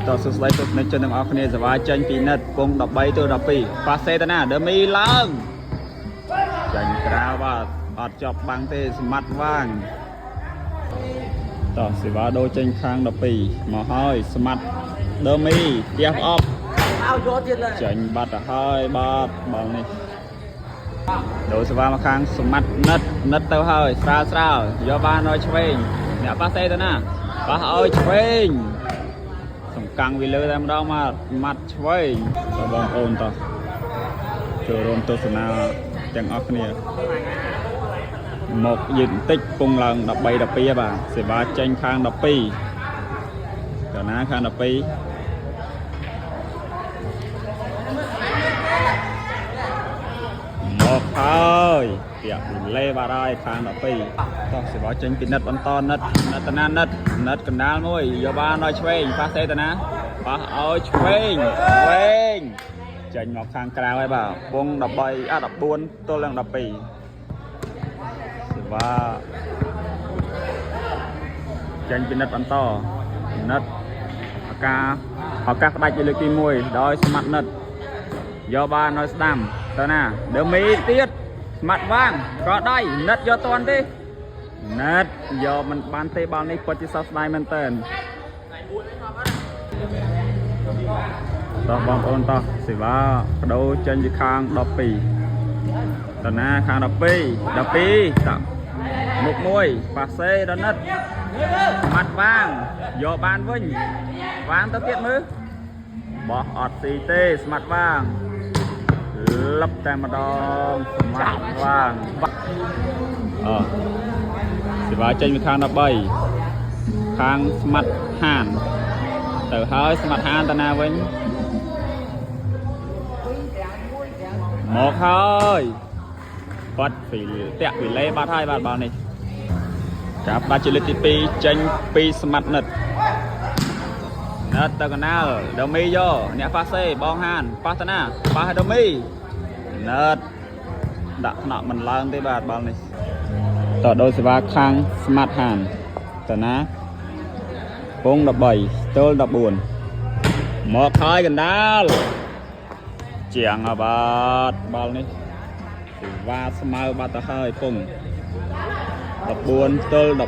តោះសួស្តីទស្សនិកជនទាំងអស់គ្នាសវ៉ាចេញពីនិតពង13ទៅ12ប៉ាសេតាណាដឺមីឡើងចាញ់ក្រៅបាទអត់ជាប់បាំងទេស្មាត់វាងតោះសេវាដូរចេញខាង12មកហើយស្មាត់ដឺមីផ្ទះអប់ เอาយកទៀតเลย ចាញ់បាត់ទៅហើយបាទបាល់នេះដូរសេវាមកខាងស្មាត់និតនិតទៅហើយស្រាលស្រាលយកបានឲ្យឆ្វេងអ្នកប៉ាសេតាណាប៉ះឲ្យឆ្វេង សំកាំងវាលើតែម្ដងមកម៉ាត់ឆ្វេងតើបងប្អូនតោះចូលរួមទស្សនាទាំងអស់គ្នាមកយឺតបន្តិចពងឡើង13 12ហ៎បាទសេវាចេញខាង12កាលណាខាង12មកហើយពាក់ពីលេបាត់ហើយខាង12តោះសេវាចេញពីនិតបន្តនិតនិតតាណានិតនិតកណ្ដាលមួយយកបានដល់ឆ្វេងប៉ះសេតាណាប៉ះឲ្យឆ្វេងឆ្វេងចេញមកខាងក្រៅហើយបាទពង13អា14ទល់នឹង12សេវាចេញពីនិតបន្តនិតឱកាសឱកាសផ្ដាច់ជាលើកទី1ដោយស្មាត់និត យកបានឲ្យស្ដាំទៅណាដើមីទៀតស្មាត់វាងក៏ដៃនិតយកតន់ទេនិតយកមិនបានទេបាល់នេះពិតជាសោកស្ដាយមែនតើតោះបងប្អូនតោះសេវាបដូរចេញពីខាង12តណាខាង12 12តាមុខមួយប៉ាសេដល់និតស្មាត់វាងយកបានវិញវាងទៅទៀតមើលបោះអត់ស៊ីទេស្មាត់វាង លឹបតែម្ដងស្មាត់វាងអសេវាចេញពីខាង13ខាងស្មាត់ហានទៅហើយស្មាត់ហានតាណាវិញមកហើយបាត់ពីតាក់ពីលេបាត់ហើយបាទបាល់នេះចាប់ដាច់ជាលើកទី2ចេញពីស្មាត់និតនិតទៅកណាលដមីយកអ្នកប៉ាសេបងហានប៉ះតាណាប៉ះឲ្យដមី ណិតដាក់ថ្នាក់មិនឡើងទេបាទបាល់នេះតដោយសេវាខាងស្មាតហានតណាពង13ទល់14មកហើយកណ្ដាលជាងហើយបាទបាល់នេះសេវាស្មើបាត់ទៅហើយពង14ទល់14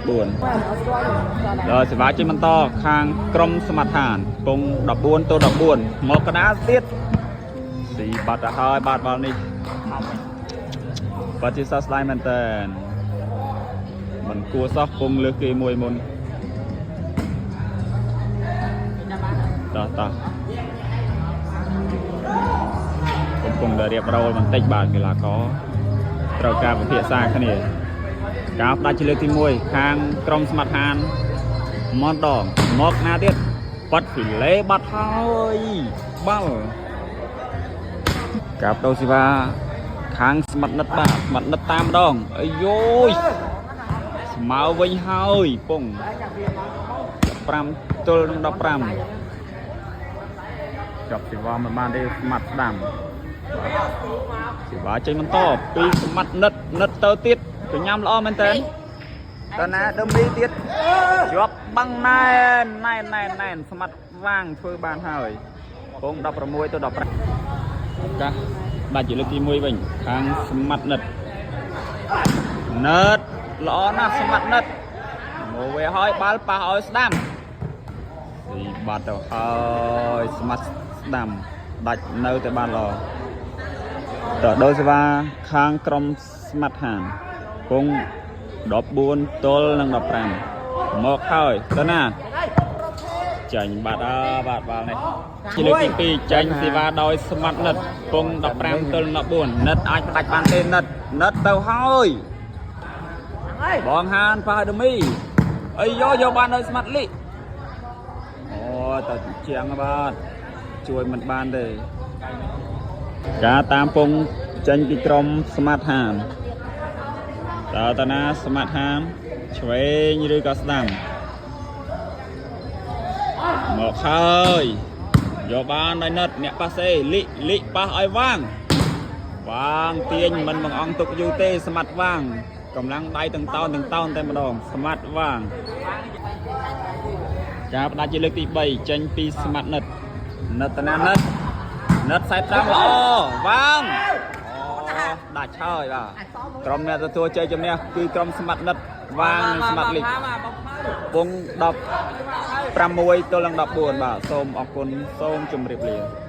ដល់សេវាជិះបន្តខាងក្រុមស្មាតហានពង14ទល់14មកកណ្ដាលទៀតស៊ីបាត់ទៅហើយបាទបាល់នេះ បាទជាសោកស្ដាយមែនតើมันគួរសោះពងលើសគេមួយមុនតោះតោះកំពុងតែរៀបរោលបន្តិចបាទកីឡាករត្រូវការពិភាក្សាគ្នាការផ្ដាច់ជាលើកទី1ខាងក្រុមស្មាត់ហានមនដងមកណាទៀតបាត់ហ្វីឡេបាត់ហើយបាល់ការបដូរសេវា ខាងស្មាត់និតបាទស្មាត់និតតាមម្ដងអាយយស្មើវិញហើយពង15ទល់នឹង15ចាប់សេវាមិនបានទេស្មាត់ស្ដាំសេវាចេញបន្តពីស្មាត់និតនិតទៅទៀតកញ្ញាំល្អមែនតើតើណាដើមមីទៀតជាប់បាំងណែនណែនណែនណែនស្មាត់វាងធ្វើបានហើយពង16ទៅ15ឱកាស ដាច់ជាលើកទី1វិញខាងស្មាត់និតនិតល្អណាស់ស្មាត់និតមកវាហើយបាល់ប៉ះឲ្យស្ដាំស៊ីបាត់ទៅហើយស្មាត់ស្ដាំដាច់នៅតែបានល្អតដោយសេវាខាងក្រុមស្មាត់ហានគង់14ទល់នឹង15មកហើយទៅណាចាញ់បាត់អើបាទបាល់នេះ ជាលើកទី2ចាញ់សេវាដោយស្មាត់និតពង15ទល់14និតអាចផ្ដាច់បានទេនិតនិតទៅហើយបងហានប៉ះដមីអីយោយកបានដោយស្មាត់លីអូតើជាងបាទជួយមិនបានទេការតាមពងចេញពីក្រុមស្មាត់ហានតើតាណាស្មាត់ហានឆ្វេងឬក៏ស្ដាំមកហើយ យកបានដោយនិតអ្នកប៉ាសេលិលិប៉ះឲ្យវាងវាងទាញមិនបង្អង់ទុកយូរទេស្មាត់វាងកម្លាំងដៃទាំងតោនទាំងតោនតែម្ដងស្មាត់វាង ការផ្ដាច់ជាលើកទី3ចេញពីស្មាត់និតនិតតាណានិតនិតខ្សែត្រង់ល្អវាងអូដាច់ហើយបាទក្រុមអ្នកទទួលជ័យជំនះគឺក្រុមស្មាត់និតវាងនិងស្មាត់លីកពង16ទល់នឹង14បាទសូមអរគុណសូមជម្រាបលា។